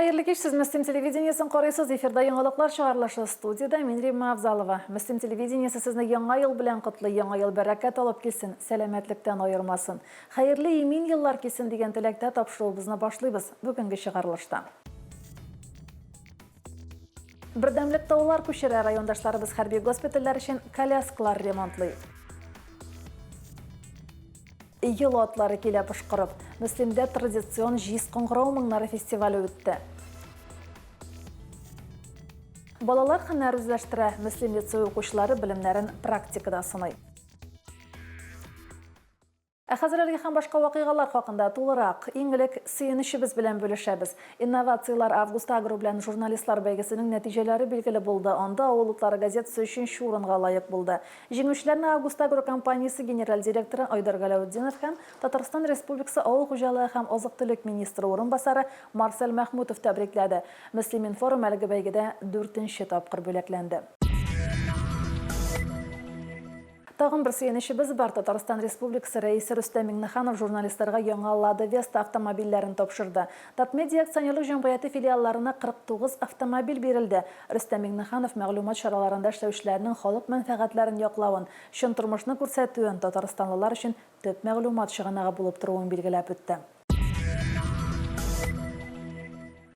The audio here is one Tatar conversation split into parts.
Хәерле кич, сез Мөслим телевидениесен карыйсыз. Эфирда яңалыклар чыгарылышы. Студиядә мин Римма Авзалова. Мөслим телевидениесе сезне Яңа ел белән котлый. Яңа ел бәрәкәт алып килсен, сәламәтлектән аермасын. Хәерле, имин еллар килсен дигән теләктә тапшыруыбызны башлыйбыз бүгенге чыгарылышта. Бердәмлек таулар күчерә, райондашларыбыз хәрби госпитальләр өчен коляскалар ремонтлый. Ел атлары килә пошкырып. Мөслимдә традицион җиз кыңгырау моңнары фестивале үтте. Балалар һөнәр үзләштерә, Мөслим лицее укучылары белемнәрен практикада сыный. Ә хәзер әлеге һәм башка вакыйгалар хакында тулырак, иң элек сөенечебез белән бүлешәбез. Инновацияләр Август Агро белән журналистлар бәйгесенең нәтиҗәләре билгеле булды, анда Авыл утлары газетасы өченче урынга лаек булды. Җиңүчеләрне Август Агро компаниясе генераль директоры Айдар Галәүтдинов һәм Татарстан Республикасы авыл хуҗалыгы һәм азык-төлек министры урынбасары Марсель Мәхмүтов тәбрикләде. Мөслим-информ әлеге бәйгедә дүртенче тапкыр бүләкләнде. Тагын бер сөенечебез бар, Татарстан Республикасы Рәисе Рөстәм Миңнеханов журналистларга яңа Лада Веста автомобильләрен тапшырды. Татмедиа акционерлык җәмгыяте филиалларына 49 автомобиль бирелде. Рөстәм Миңнеханов мәгълүмат чараларында эшләүчеләрнең халык мәнфәгатьләрен яклавын, чын тормышны күрсәтүен, татарстанлылар өчен төп мәгълүмат чыганагы булып торуын билгеләп үтте.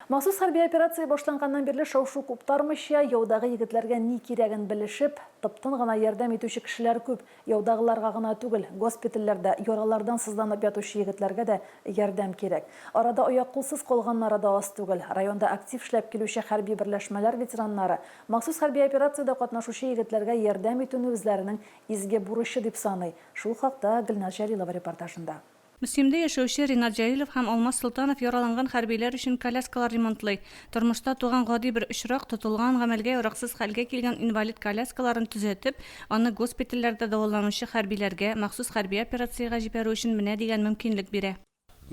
Махсус хәрби операция башланганнан бирле шау-шу куптармыйча, яудагы егетләргә ни кирәген белешеп, тып-тын гына ярдәм итүче кешеләр күп. Яудагыларга гына түгел, госпитальләрдә яралардан сызланып ятучы егетләргә дә ярдәм кирәк. Арада аяк-кулсыз калганнары да аз түгел. Районда актив эшләп килүче хәрби берләшмәләр ветераннары махсус хәрби операциядә катнашучы егетләргә ярдәм итүне үзләренең изге бурычы дип саный. Шул хакта Гөлназ Җәлилова репортажында. Мөслимдә яшәүче Ринат Җәлилов һәм Алмаз Солтанов яраланган хәрбиләр өчен коляскалар ремонтлый. Тормышта туган гади бер очрак, тотылган, гамәлгә яраксыз хәлгә килгән инвалид коляскаларын төзәтеп, аны госпитальләрдә дәваланучы хәрбиләргә, махсус хәрби операциягә җибәрү өчен менә дигән мөмкинлек бирә.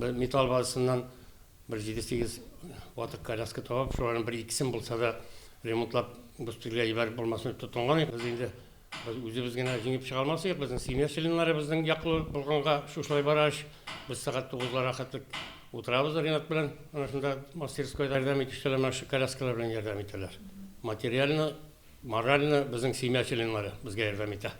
Бер металл базасыннан бер җиде-сигез ватык коляска табып, шуларның бер-икесен булса да ремонтлап госпитальгә җибәреп булмасын дип тотынган идек. Без инде Без үзебез генә җиңеп чыга алмас идек, безнең семья членнарыбызның яклы булганга шушылай бара эш. Без сәгать тугызларга хәтлек утырабыз Ринат белән. Менә шунда мастерскойда ярдәм итүчеләр менә шул коляскалар белән ярдәм итәләр. Материально, морально безнең семья членнары безгә ярдәм итә.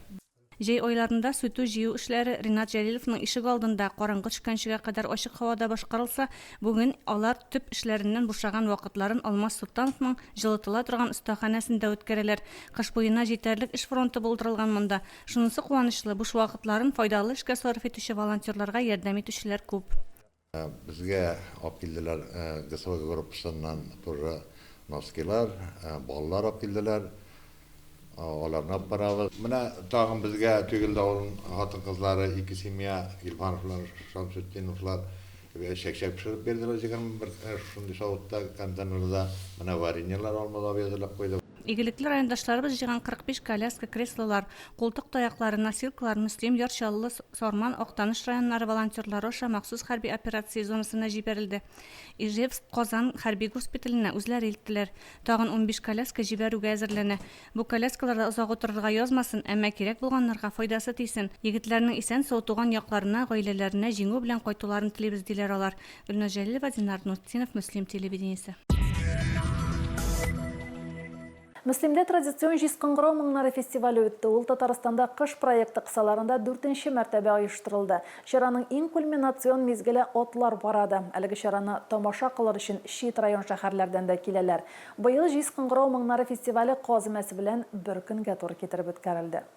Җәй айларында сүтү-җыю эшләре Ринат Җәлиловның ишегалдында караңгы төшкәнчегә кадәр ачык һавада башкарылса, бүген алар төп эшләреннән бушаган вакытларын Алмаз Солтановның җылытыла торган остаханәсендә үткәрәләр. Кыш буена җитәрлек эш фронты булдырылган монда. Шунысы куанычлы, буш вакытларын файдалы эшкә сарыф итүче волонтерларга ярдәм итүчеләр күп. Безгә алып килделәр ГСВГ группасыннан тоже носкилар, балалар алып килделәр. Аларны алып барабыз. Менә тагын безгә Төгелде авылының хатын-кызлары, ике семья, Гильфановлар, Шамсетдиновлар Чәкчәк пешереп бирделәр 21 шушындый савытта, контейнерда. Менә вареньелар Алмаз абый әзерләп куйды. Игелекле райондашларыбыз җыйган 45 коляска, креслолар, култык таяклары, носилкалар Мөслим, Яр Чаллы, Сарман, Актаныш районнары волонтерлары аша махсус хәрби операция зонасына җибәрелде. Ижевск, Казан хәрби госпиталенә үзләре илттеләр. Тагын 15 коляска җибәрүгә әзерләнә. Бу коляскаларда озак утырырга язмасын, әмма кирәк булганнарга файдасы тисен. Егетләрнең исән-сау туган якларына, гаиләләренә җиңү белән кайтуларын телибез, диләр алар. Гөлназ Җәлилова, Динар Нуртдинов, Мөслим телевидениесе. Мөслимдә традицион Җиз кыңгырау моңнары фестивале үтте. Ул Татарстанда кыш проекты кысаларында дүртенче мәртәбә оештырылды. Чараның иң кульминацион мизгеле, атлар парады. Әлеге чараны тамаша кылыр өчен чит район-шәһәрләрдән дә киләләр. Быел Җиз кыңгырау моңнары фестивале Каз өмәсе белән бер көнгә туры китереп үткәрелде.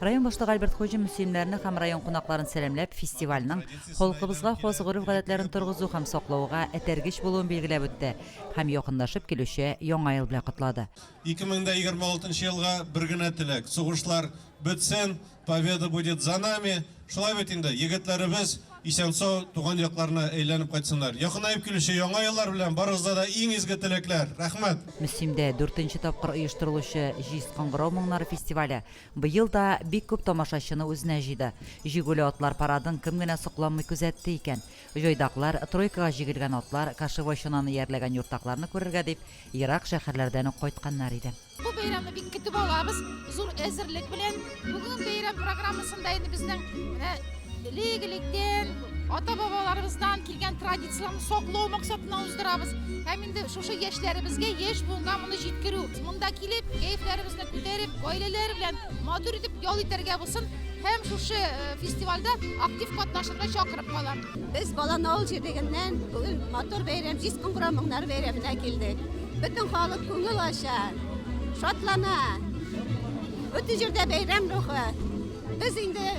Район башлыгы Альберт Хуҗин мөслимнәрне һәм район кунакларын сәламләп, фестивальнең халкыбызга хас гореф-гадәтләрен торгызу һәм саклауга этәргеч булуын билгеләп үтте һәм якынлашып килүче Яңа ел белән котлады. 2026 елга бер генә теләк, сугышлар бетсен, Победа будет за нами! Шулай бит инде, егетләребез исән-сау туган якларына әйләнеп кайтсыннар. Якынаеп килүче Яңа еллар белән барыгызга да иң изге теләкләр! Рәхмәт! Мөслимдә дүртенче тапкыр оештырылучы Җиз кыңгырау моңнары фестивале быел да бик күп тамашачыны үзенә җыйды. Җигүле атлар парадын кем генә сокланмый күзәтте икән? Җайдаклар, тройкага җигелгән атлар, кошевой чананы иярләгән юртакларны күрергә дип ерак шәһәрләрдән үк кайтканнар иде. Бу бәйрәмне бик көтеп алабыз, зур әзерлек белән. Бүген бәйрәм программасында инде безнең менә Элек-электән ата-бабаларыбыздан килгән традицияләрне саклау максатыннан уздырабыз. Һәм инде шушы яшьләребезгә, яшь буынга моны җиткерү. Монда килеп, кәефләребезне күтәреп, гаиләләр белән матур итеп ял итәргә булсын һәм шушы э, фестивальдә актив катнашырга чакырып калам. Без Балан авыл җирлегеннән бүген матур бәйрәм, Җиз кыңгырау моңнары бәйрәменә килдек. Бөтен халык күңел ача, шатлана. Бөтен җирдә бәйрәм рухы. Без инде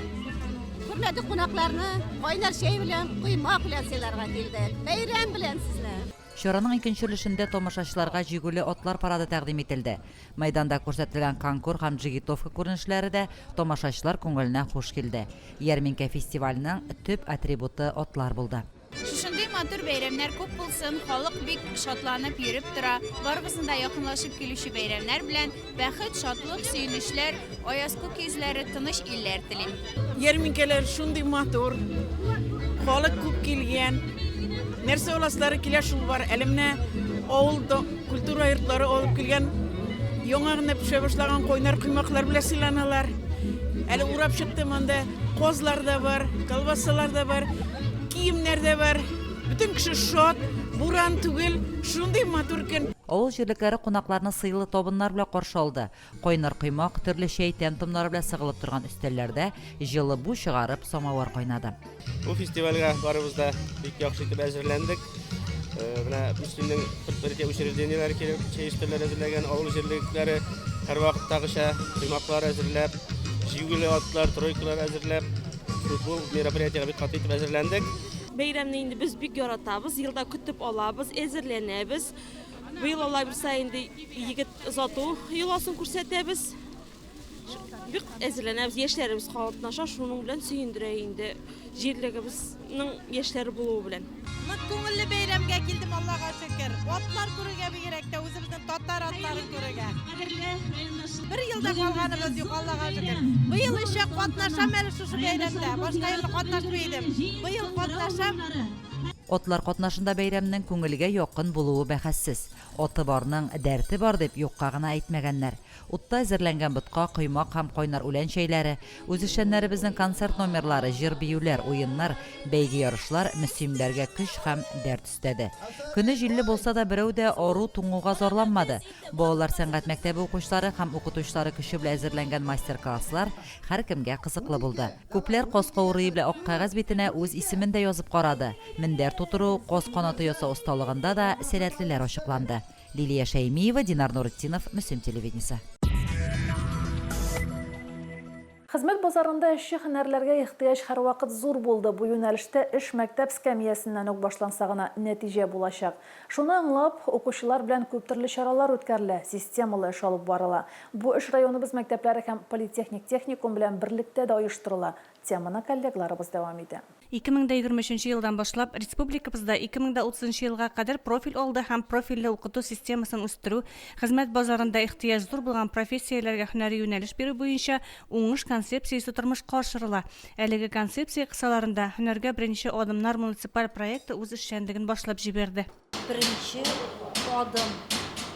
хөрмәтле кунакларны кайнар чәй белән, коймак белән сыйларга килдек. Бәйрәм белән сезне! Чараның икенче өлешендә тамашачыларга җигүле атлар парады тәкъдим ителде. Мәйданда күрсәтелгән конкур һәм джигитовка күренешләре дә тамашачылар күңеленә хуш килде. Ярминкә-фестивальнең төп атрибуты атлар булды. Шушындый матур бәйрәмнәр күп булсын, халык бик шатланып йөреп тора. Барыбызны да якынлашып килүче бәйрәмнәр белән бәхет, шатлык, сөенечләр, аяз күк йөзләре, тыныч илләр телим. Ярминкәләр шундый матур, халык күп килгән. Нәрсә аласылары килә, шул бар. Әле менә авыл культура йортлары алып килгән яңа гына пешә башлаган кайнар коймаклар белән сыйланалар. Әле урап чыктым, анда казлар да бар, колбасалар да бар. Киемнәр дә бар. Бөтен кеше шат, буран түгел, шундый матур көн. Авыл җирлекләре кунакларны сыйлы табыннар белән каршы алды. Кайнар коймак, төрле чәй тәм-томнары белән сыгылып торган өстәлләрдә җылы бу чыгарып самавыр кайнады. Бу фестивальгә барыбыз да бик яхшы итеп әзерләндек. Менә Мөслимнең предприятие учреждениеләре килеп чәй өстәлләре әзерләгән, авыл җирлекләре һәрвакыттагыча коймаклар әзерләп, җигүле атлар, тройкалар әзерләп, Бу мероприятиегә бик каты итеп әзерләндек. Бәйрәмне инде без бик яратабыз, елда көтеп алабыз, әзерләнәбез. Быел Алла бирса инде егет озату йоласын күрсәтәбез. Бик әзерләнәбез, яшьләребез катнаша, шуның белән сөендерә инде җирлегебезнең яшьләре булуы белән. Нык күңелле бәйрәмгә килдем, Аллага шөкер. Атлар күрергә бигрәк тә, үзебезнең татар атларын күрергә. Бер ел да калганыбыз юк, Аллага шөкер. Быел еще катнашам әле шушы бәйрәмдә. Башка елны катнашмый идем. Быел катнашам. Атлар катнашында бәйрәмнең күңелгә якын булуы бәхәссез. Аты барның, дәрте бар дип юкка гына әйтмәгәннәр. Утта әзерләнгән ботка, коймак һәм кайнар үлән чәйләре, үзешчәннәребезнең концерт номерлары, җыр-биюләр, уеннар, бәйге-ярышлар мөслимләргә көч һәм дәрт өстәде. Көне җилле булса да, берәү дә ару-туңуга зарланмады. Балалар сәнгать мәктәбе укучылары һәм укытучылары көче белән әзерләнгән мастер-класслар һәркемгә кызыклы булды. Күпләр каз каурые белән ак кәгазь битенә үз исемен дә язып карады. Мендәр тутыру, каз канаты ясау осталыгында да сәләтлеләр ачыкланды. Лилия Шәймиева, Динар Нуретдинов, Мөслим телевидениесе. Хезмәт базарында эшче һөнәрләргә ихтыяҗ һәрвакыт зур булды. Бу юнәлештә эш мәктәп скәмиясеннән үк башланса гына нәтиҗә булачак. Шуны аңлап, укучылар белән күптөрле чаралар үткәрелә, системалы эш алып барыла. Бу эш районыбыз мәктәпләре һәм политехник техникум белән берлектә дә оештырыла. Теманы коллегларыбыз дәвам итә. 2023 нче елдан башлап республикабызда 2030 нчы елга кадәр профиль алды һәм профильле укыту системасын үстерү, хезмәт базарында ихтыяҗ зур булган профессияләргә һөнәри юнәлеш бирү буенча Уңыш концепциясе тормышка ашырыла. Әлеге концепция кысаларында Һөнәргә беренче адымнар муниципаль проекты үз эшчәнлеген башлап җибәрде. Беренче адым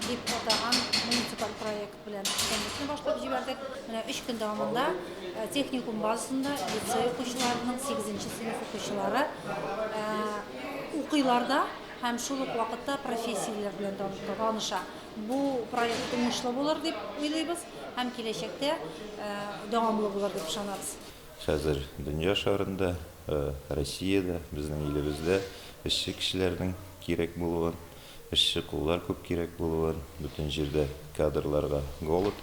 дип атаган муниципаль проект белән эшчәнлекне башлап җибәрдек. Менә өч көн дәвамында техникум базасында лицей укучыларының сигезенче сыйныф укучылары укыйлар да һәм шул ук вакытта профессияләр белән таныша. Бу проект уңышлы булыр дип уйлыйбыз һәм киләчәктә дәвамлы булыр дип ышанабыз. Хәзер дөнья шарында, Россиядә, безнең илебездә эшче кешеләрнең кирәк булуын, эшче куллар күп кирәк булуын, бөтен җирдә кадрларга голод.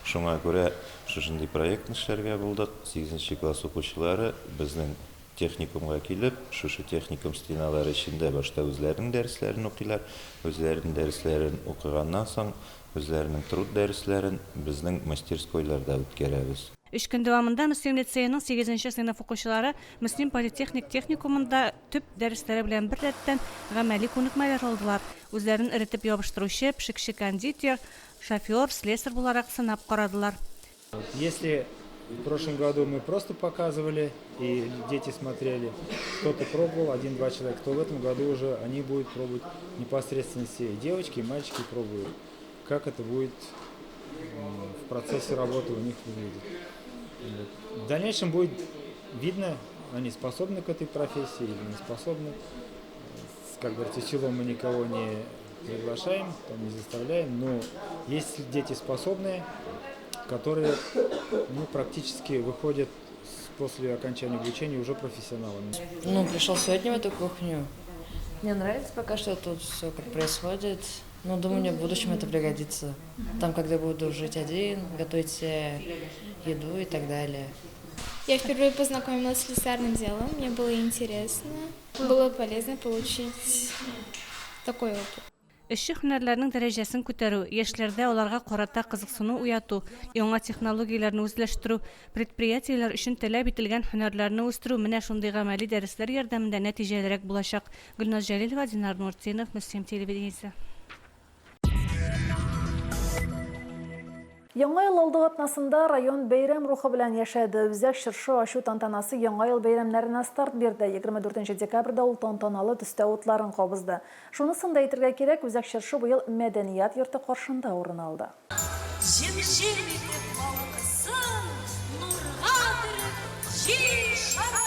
Шуңа күрә шушындый проектны эшләргә булдык. Сигезенче класс укучылары безнең техникумга килеп, шушы техникум стеналары эчендә башта үзләренең дәресләрен укыйлар. Үзләренең дәресләрен укыганнан соң, үзләренең труд дәресләрен безнең мастерскойларда үткәрәбез. Өч көн дәвамында Мөслим лицееның сигезенче сыйныф укучылары Мөслим политехник техникумында төп дәресләре белән беррәттән гамәли күнекмәләр алдылар, үзләрен эретеп ябыштыручы, пешекче-кондитер, шофер, слесарь буларак сынап карадылар. Если в прошлом году мы просто показывали, и дети смотрели, кто-то пробовал, один-два человека, то в этом году уже они будут пробовать непосредственно все, и девочки, и мальчики пробуют, как это будет в процессе работы у них выглядит. В дальнейшем будет видно, они способны к этой профессии или не способны. Как говорится, силой мы никого не приглашаем, там, не заставляем, но есть дети способные, которые ну, практически выходят после окончания обучения уже профессионалами. Ну, пришел сегодня в эту кухню. Мне нравится пока что тут все как происходит. Ну, думаю, мне в будущем это пригодится. Там, когда буду жить один, готовить себе еду и так далее. Я впервые познакомилась с слесарным делом, мне было интересно, было полезно получить такой опыт. Эшче һөнәрләренең дәрәҗәсен күтәрү, яшьләрдә аларга карата кызыксыну уяту, яңа технологияләрне үзләштерү, предприятиеләр өчен таләп ителгән һөнәрләрне үстерү менә шундый гамәли дәресләр ярдәмендә нәтиҗәлерәк булачак. Гөлназ Җәлилова, Динар Нуртдинов, Мөслим телевидениесе. Яңа ел алды атнасында район бәйрәм рухы белән яшәде. Үзәк чыршы ачу тантанасы Яңа ел бәйрәмнәренә старт бирде. 24 декабрьдә ул тантаналы төстә утларын кабызды. Шунысын да әйтергә кирәк, үзәк чыршы быел Мәдәният йорты каршында урын алды. Җем-җем итеп балкысын, нурга төреп Җир шары!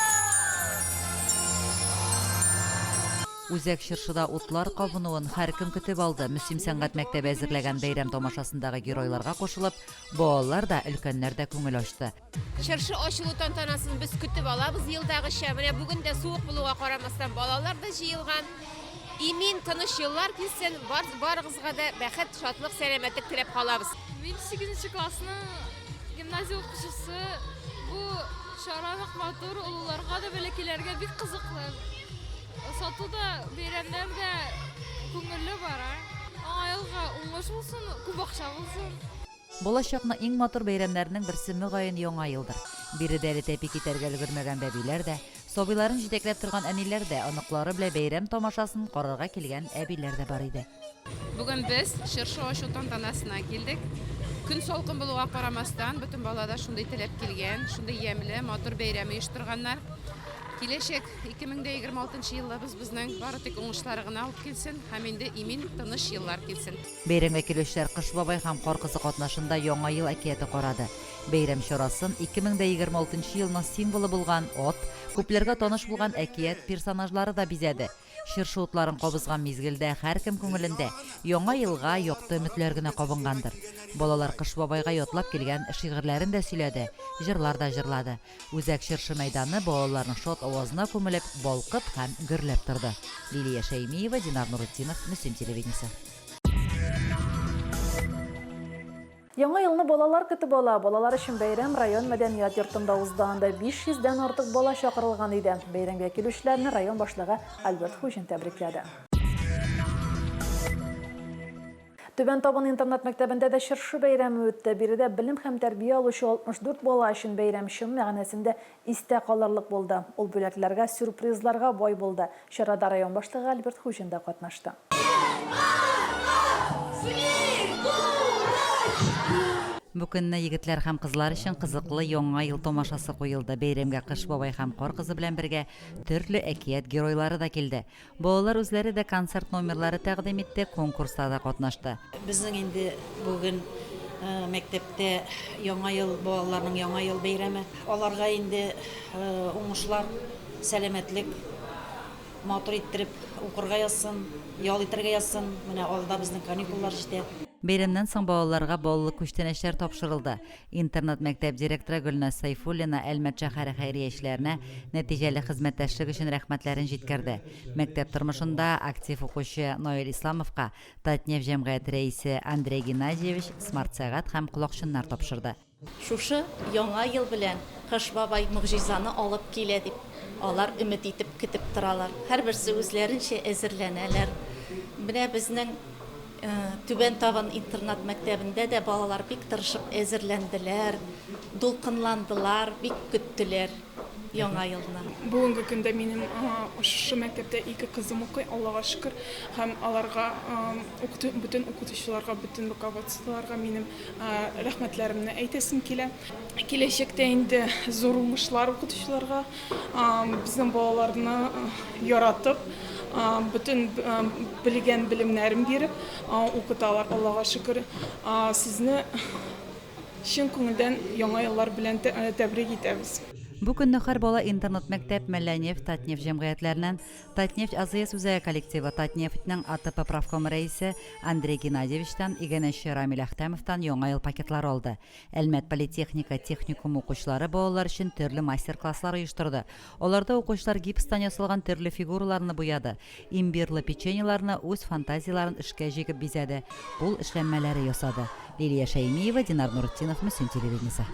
Үзәк чыршыда утлар кабынуын һәркем көтеп алды. Мөслим сәнгать мәктәбе әзерләгән бәйрәм тамашасындагы геройларга кушылып, балалар да, өлкәннәр дә күңел ачты. Чыршы ачылу тантанасын без көтеп алабыз елдагыча. Менә бүген дә суык булуга карамастан, балалар да җыелган. Имин, тыныч еллар килсен, бар, барыгызга да бәхет, шатлык, сәламәтлек теләп калабыз. Мин сигезенче классның гимназия укучысы. Бу чара нык матур, олыларга да, бәләкәйләргә бик кызыклы. Сату да, бәйрәмнәр дә күңелле бара. Яңа елга уңыш булсын, күп акча булсын. Балачакның иң матур бәйрәмнәренең берсе, мөгаен, Яңа елдыр. Биредә әле тәпи китәргә өлгермәгән бәбиләр дә, сабыйларын җитәкләп торган әниләр дә, оныклары белән бәйрәм тамашасын карарга килгән әбиләр дә бар иде. Бүген без чыршы ачу тантанасына килдек. Көн салкын булуга карамастан, бөтен бала да шундый теләп килгән, шундый ямьле, матур бәйрәм оештырганнар. Киләчәк 2026 елыбыз безнең бары тик уңышлар гына алып килсен һәм инде имин, тыныч еллар килсен. Бәйрәмгә килүчеләр Кыш бабай һәм Кар кызы катнашында Яңа ел әкияте карады. Бәйрәм чарасын 2026 елның символы булган ат, күпләргә таныш булган әкият персонажлары да бизәде. Чыршы утларын кабызган мизгелдә һәркем күңелендә Яңа елга якты өметләр генә кабынгандыр. Балалар Кыш бабайга ятлап килгән шигырьләрен дә сөйләде, җырлар да җырлады. Үзәк чыршы мәйданы балаларның шат авазына күмелеп, балкып һәм гөрләп торды. Лилия Шәймиева, Динар Нуретдинов, Мөслим телевидениесе. Яңа елны балалар көтеп ала. Балалар өчен бәйрәм район мәдәният йортында узды. Анда 500 дән артык бала чакырылган иде. Бәйрәмгә килүчеләрне район башлыгы Альберт Хуҗин тәбрикләде. Түбән Табын интернат-мәктәбендә дә чыршы бәйрәме үтте. Биредә белем һәм тәрбия алучы 64 бала өчен бәйрәм чын мәгънәсендә истә калырлык булды. Ул бүләкләргә, сюрпризларга бай булды. Чарада район башлыгы Альберт Хуҗин да катнашты. Бу көнне егетләр һәм кызлар өчен кызыклы Яңа ел тамашасы куелды. Бәйрәмгә Кыш бабай һәм Кар кызы белән бергә төрле әкият геройлары да килде. Балалар үзләре дә концерт номерлары тәкъдим итте, конкурсларда катнашты. Безнең инде бүген мәктәптә Яңа ел, балаларның Яңа ел бәйрәме. Аларга инде уңышлар, сәламәтлек, Матур иттереп укырга язсын, ял итәргә язсын. Менә алда безнең каникуллар җитә. Бәйрәмнән соң балаларга баллы күчтәнәчләр тапшырылды. Интернат-мәктәп директоры Гөлназ Сәйфуллина Әлмәт шәһәре хәйриячеләренә нәтиҗәле хезмәттәшлек өчен рәхмәтләрен җиткерде. Мәктәп тормышында актив укучы Наил Исламовка Татнефть җәмгыяте рәисе Андрей Геннадьевич смарт-сәгать һәм колакчыннар тапшырды. Шушы Яңа ел белән Кыш бабай могҗизаны алып килә дип, алар өмет итеп көтеп торалар. Һәрберсе үзләренчә әзерләнәләр. Менә безнең Түбән Табын интернат мәктәбендә дә балалар бик тырышып әзерләнделәр, дулкынландылар, бик көттеләр Яңа елны. Бүгенге көндә минем шушы мәктәптә ике кызым укый, Аллага шөкер, һәм аларга, бөтен укытучыларга, бөтен руководстволарга минем Рәхмәтләремне әйтәсем килә. Киләчәктә инде зур уңышлар укытучыларга, безнең балаларны яратып, бөтен белгән белемнәрен биреп укыталар, Аллага шөкер. Сезне чын күңелдән Яңа еллар белән тәбрик итәбез. Бу көнне һәр бала интернат-мәктәп, Мәллә-нефть, Татнефть җәмгыятьләреннән, Татнефть АЗС үзәге коллективы, Татнефтьнең АТП профкомы рәисе Андрей Геннадьевичтан, иганәче Рамил Әхтәмовтан Яңа ел пакетлары алды. Әлмәт политехника техникумы укучылары балалар өчен төрле мастер-класслар оештырды. Аларда укучылар гипстан ясалган төрле фигураларны буяды, имбирлы печеньеларны үз фантазияләрен эшкә җигеп бизәде, кул эшләнмәләре ясады. Лилия Шәймиева, Динар Нуретдинов, Мөслим телевидениесе.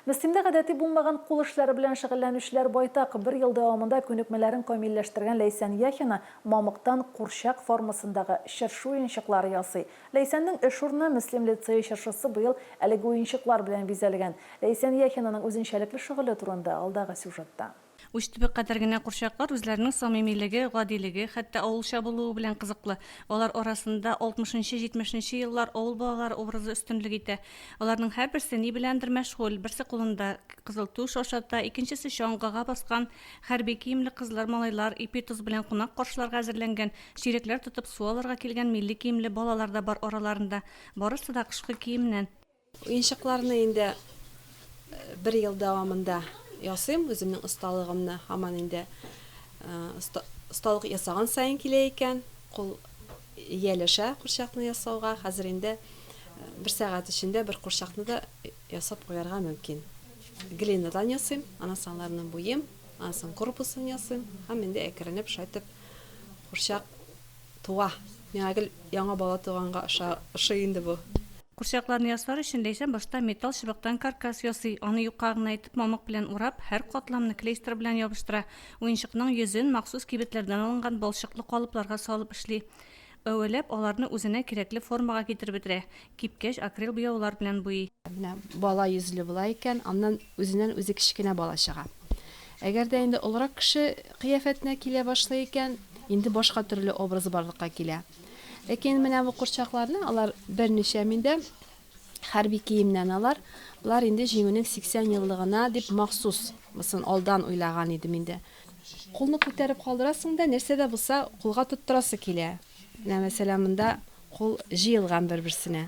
Мөслимдә гадәти булмаган кул эшләре белән шөгыльләнүчеләр байтак. Бер ел дәвамында күнекмәләрен камилләштергән Ләйсән Яхина мамыктан курчак формасындагы чыршы уенчыклары ясый. Ләйсәннең эш урыны, Мөслим лицее чыршысы быел әлеге уенчыклар белән бизәлгән. Ләйсән Яхинаның үзенчәлекле шөгыле турында алдагы сюжетта. Уч төбе кадәр генә курчаклар үзләренең самимилеге, гадилеге, хәтта авылча булуы белән кызыклы. Алар арасында алтмышынчы-җитмешенче еллар авыл балалары образы өстенлек итә. Аларның һәрберсе ни беләндер мәшгуль, берсе кулында кызыл түш ашата, икенчесе чаңгыга баскан, хәрби киемле кызлар, малайлар, ипи-тоз белән кунак каршыларга әзерләнгән, чиләкләр тотып су алырга килгән милли киемле балалар да бар араларында. Барысы да кышкы киемнән. Уенчыкларны инде бер ел дәвамында ясыйм, үземнең осталыгымны һаман инде осталык ясаган саен килә икән, кул ияләшә курчакны ясауга. Хәзер инде бер сәгать эчендә бер курчакны да ясап куярга мөмкин. Глинадан ясыйм, аннан соң аларны буйыйм, аннан соң корпусын ясыйм һәм инде әкренләп шулай итеп курчак Туа. Миңа гел яңа бала туганга ошый инде бу. Курчакларны ясар өчен Ләйсән башта металл чыбыктан каркас ясый, аны юка гына итеп мамык белән урап, һәр катламны клейстер белән ябыштыра. Уенчыкның йөзен махсус кибетләрдән алынган балчыклы калыпларга салып эшли. Әвәләп, аларны үзенә кирәкле формага китереп бетерә. Кипкәч, акрил буяулар белән буйый. Менә бала йөзле була икән, аннан үзеннән-үзе кечкенә бала чыга. Әгәр дә инде олырак кеше кыяфәтенә килә башлый икән, инде башка төрле образ барлыкка килә. Ләкин менә бу курчакларны, алар берничә миндә, хәрби киемнән алар, болар инде Җиңүнең 80 еллыгына дип махсус, мосын алдан уйлаган идем инде. Кулны күтәреп калдырасың да, нәрсә дә булса кулга тоттырасы килә. Менә, мәсәлән, монда кул җыелган бер-берсенә.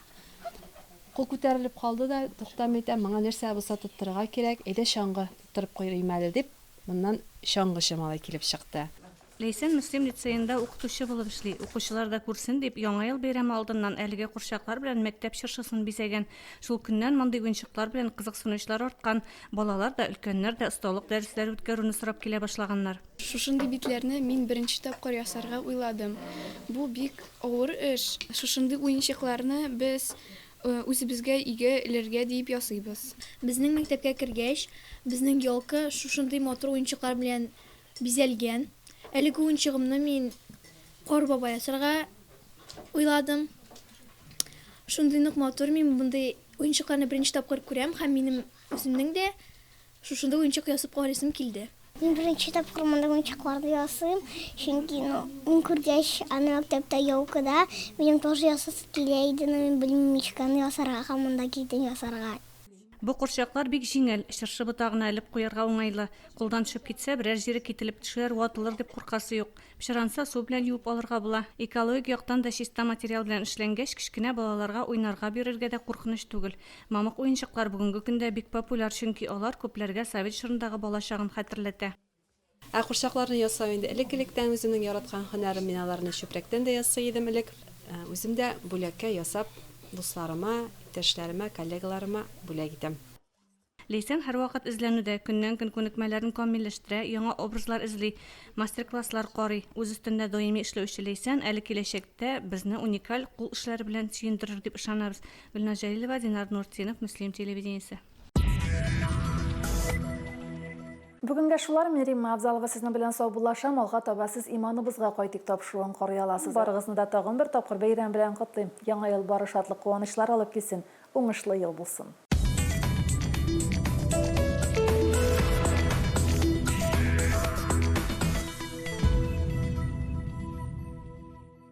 Кул күтәрелеп калды да, тукта, мин әйтәм, моңа нәрсә дә булса тоттырырга кирәк, әйдә чаңгы тоттырып куйыйм әле, дип, моннан чаңгычы малай килеп чыкты. Ләйсән Мөслим лицеенда укытучы булып эшли. Укучылар да күрсен дип, Яңа ел бәйрәме алдыннан әлеге курчаклар белән мәктәп чыршысын бизәгән. Шул көннән мондый уенчыклар белән кызыксынучылар арткан, балалар да, өлкәннәр дә осталык дәресләре үткәрүне сорап килә башлаганнар. Шушындый битләрне мин беренче тапкыр ясарга уйладым. Бу бик авыр эш. Шушындый уенчыкларны без үзебезгә өйгә элергә диеп ясыйбыз. Безнең мәктәпкә кергәч, безнең елка шушындый матур уенчыклар белән бизәлгән. Әлеге уенчыгымны мин Кар бабай ясарга уйладым. Шундый нык матур, мин мондый уенчыкларны беренче тапкыр күрәм һәм минем үземнең дә Шушындый уенчык ясап карыйсым килде. Мин беренче тапкыр мондый уенчыкларны ясыйм, чөнки, ну, мин күргәч аны мәктәптә елкада, минем тоже ясасы килә иде, но мин белмим ничек аны ясарга һәм монда килдем ясарга. Бу курчаклар бик җиңел, чыршы ботагына элеп куярга уңайлы. Кулдан төшеп китсә, берәр җире кителеп төшәр, ватылыр дип куркасы юк. Пычранса, су белән юып алырга була. Экологик яктан да чиста материал белән эшләнгәч, кечкенә балаларга уйнарга бирергә дә куркыныч түгел. Мамык уенчыклар бүгенге көндә бик популяр, чөнки алар күпләргә совет чорындагы балачагын хәтерләтә. Ә курчакларны ясау инде элек-электән үземнең яраткан һөнәрем, мин аларны чүпрәктән дә ясый идем элек. Үзем дә бүләккә ясап, дусларыма, иптәшләремә, коллегаларыма бүләк итәм. Ләйсән һәрвакыт эзләнүдә, көннән-көн күнекмәләрен камилләштерә, яңа образлар эзли, мастер-класслар карый. Үз өстендә даими эшләүче Ләйсән әле киләчәктә безне уникаль кул эшләре белән сөендерер дип ышанабыз. Гөлназ Җәлилова, Динар Нуртдинов, Мөслим телевидениесе. Бүгенгә шулар, мин Римма Авзалова сезнең белән саубуллашам, алга таба сез Иманыбызга кайтыйк тапшыруын карый аласыз. Барыгызны да тагын бер тапкыр бәйрәм белән котлыйм. Яңа ел бары шатлык-куанычлар алып килсен, уңышлы ел булсын.